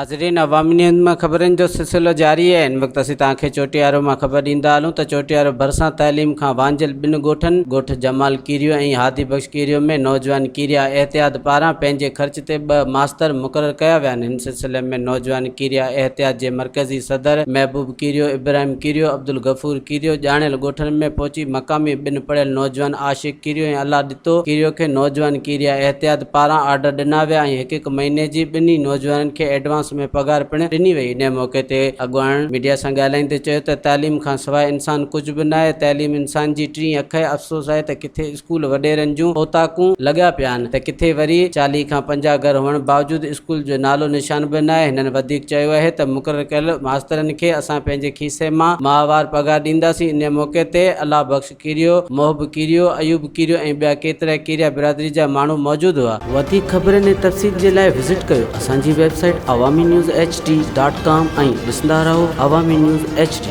ناظرين عوامي نيوز مان خبرن جو سلسلو جاري آهي هن وقت اسين توهان کي چوٽيارو مان خبر ڏيندا هلون ته چوٽيارو ڀرسان تعليم کان وانجهيل ٻن ڳوٺن ڳوٺ جمال ڪيريو ۽ هادي بخش ڪيريو ۾ نوجوان ڪيريا احتياط پاران پنهنجي خرچ تي ٻه ماستر مقرر ڪيا ويا آهن هن سلسلي ۾ نوجوان ڪيريا احتياط جي مرڪزي صدر محبوب ڪيريو ابراهيم ڪيريو عبدالغفور ڪيريو ڄاڻايل ڳوٺن ۾ پهچي مقامي ٻن پڙهيل نوجوان عاشق ڪيريو ۽ الله ڏتو ڪيريو کي نوجوان ڪيريا احتياط پاران آرڊر ڏنا ويا ۽ هڪ هڪ مهيني جي ٻنهي نوجوانن کي ايڊوانس ۾ پگهار پڻ ڏني وئي. انهي موقعي تي اڳواڻن ميڊيا سان ڳالهائيندي چيو ته تعليم کان سواء انسان ڪجهه به ناهي، تعليم انسان جي ٽين اک آهي، افسوس آهي ته ڪٿي اسڪول وڏيرن جون اوطاقون لڳيا پيا آهن ته ڪٿي وري 40 کان 50 گهر هئڻ باوجود اسڪول جو نالو نشان به ناهي. هنن وڌيڪ چيو آهي ته مقرر ڪيل ماسترن کي اسان پنهنجي کيسي مان ماهوار پگهار ڏينداسين. انهي موقعي تي الله بخش ڪيريو، محب ڪيريو، ايوب ڪيريو ۽ ٻيا ڪيترائي ڪيريا برادري جا ماڻهو موجود هئا. وڌيڪ خبرن ۽ تفصيل جي لاء وزٽ ڪيو اسان جي website Awami news H D dot com ۽ ڏسندا رهو عوامي نيوز ايڇ ڊي.